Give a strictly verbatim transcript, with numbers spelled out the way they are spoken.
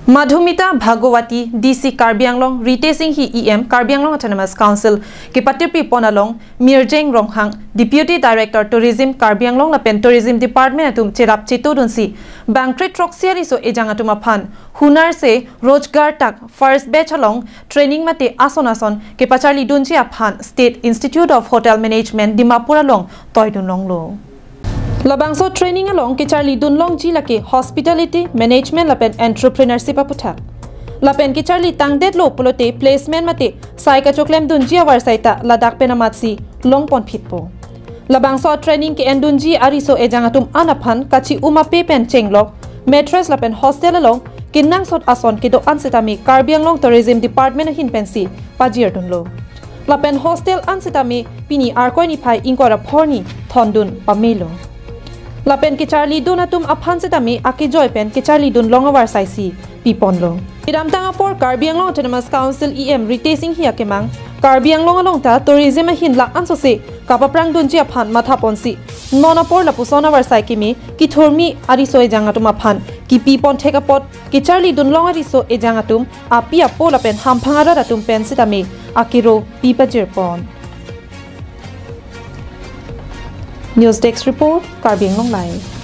Madhumita Bhagawati, D C Karbi Anglong, Ritesh Enghi, E M Karbi Anglong Autonomous Council, kepatirpi pon along Mirjeng Ronghang, Deputy Director Tourism Karbi Anglong lapen Tourism Department atum cherap chetodunsi bangkre throksi ariso ejang atum aphan Hunar Se Rojgar tak first batch along training mate ason ason kepacharlidunji aphan State Institute of Hotel Management Dimapur along toidunlonglo. Labangso training along kecharlidunlongji lake Hospitality Management lapen Entrepreneurship aputhak. Lapen kecharli tangdetlo pulote placement mate sai kachoklemdunji avarsai ta ladak pen amatsi longponphitpo. Labangso training ke-endunji ariso ejang atum an aphan kachi-um ape pen chenglok, mattress lapen hostel along kenangsot ason kedo-an setame Karbi Anglong Tourism Department ahin pensi pajirdunlo. Lapen hostel an setame pini Arkoi niphai ingkoi ra phongo ni thondun pamelo. Lapen kecharlidun atum aphan setame akejoi pen kecharlidunlong avarsai si piponlo. Kedamtang apor Karbi Anglong Autonomous Council E M Ritesh Enghi akemang Karbi Anglong along ta tourism ahin la-an sose kapaprangdunji aphan mathaponsi non apor lapuson avarsai keme kithurmi ariso ejang atum aphan kipipon thek apot kecharlidunlong ariso ejang atum api apo lapen hamphang arat atum pen setame akero pipajirpon. News Desk Report, Karbi Anglong Live.